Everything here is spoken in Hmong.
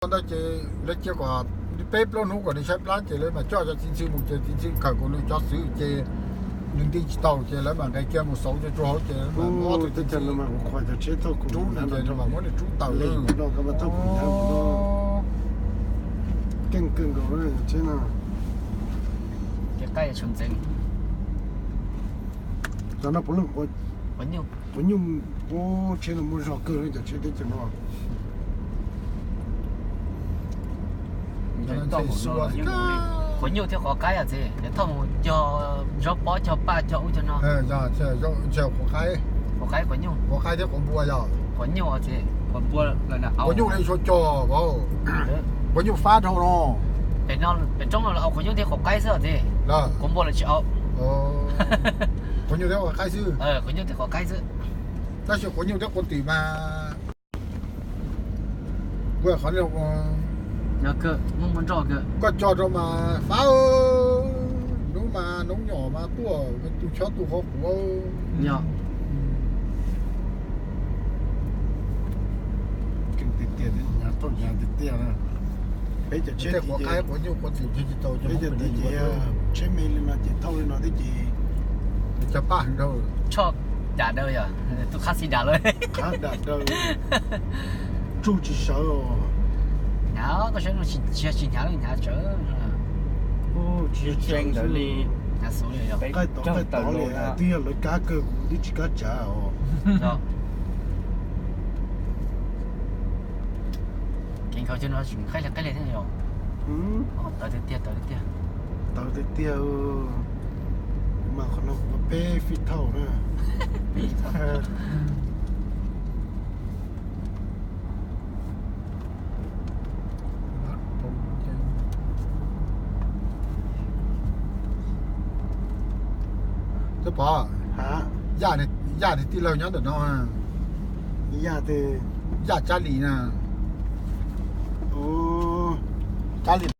Ntawd ces lawv cia kom peb plaub hnub kom nws tshaib plab ces lawv mam coj cov txiv ntxhw mus ces txiv ntxhw khawm kom nws cov xwm ces nws nti tsis tau ces lawv mam nqes kiag mus xauv cov tsuag hauv ces muab txiv ntxhw rub nws ces mam muab nws rub tawm lawm. Keej kawg nkaus tsheb no. Cov no puav leej quav nyuj, tsheb no muaj zog kawg cov tsheb teb chaws no. Quav nyuj thiab quav qaib os txiv, thauj mus cog zaub pob cog paj cog ub cog no. Quav qaib, quav qaib quav nyuj, quav qaib thiab quav npua yog quav nyuj os txiv, quav npua, quav nyuj li suav cog, quav nyuj fab dhau no. Pem roob no los quav nyuj thiab quav qaib xwb os txiv. Quav npua los tsis au. Quav nyuj thiab quav qaib xwb. Quav nyuj thiab quav qaib xwb. Tab sis quav nyuj thiab quav twm mas kuv qhov no koj cog rau mas fab, hnub mas noob nyom mas tuaj tu chob tu qhov quav. Tiag tiag, peb cov tsheb quav qaib quav nyuj quav twm tsis tau, peb cov tim ces tsheb me li no ces thauj li no thiab ces cog paj heev dhau. Choj dam daws yog tus qhab xis dam lawm. Qhab dam daws, tsuj tsis sawv os. Hnyav koj saib no tsis hnyav li, hnyav tsawv. Tsis ntawd li, hnyav xus li. Qaij tod qaij tod li, twb yog lawv kab kawg kuv twb tsis kab tsav os. Kev nkhaus cov no tseem qaij li qaij li thiab yog. Tawv tiag tiag, tawv tiag tiag. Tawv tiag tiag. Mas qhov no kuv peb fij thauj na. Pov, yaj, yaj niag tij laug nyob ntawm no. Yaj, yaj Tsab Lis na. Tsab Lis.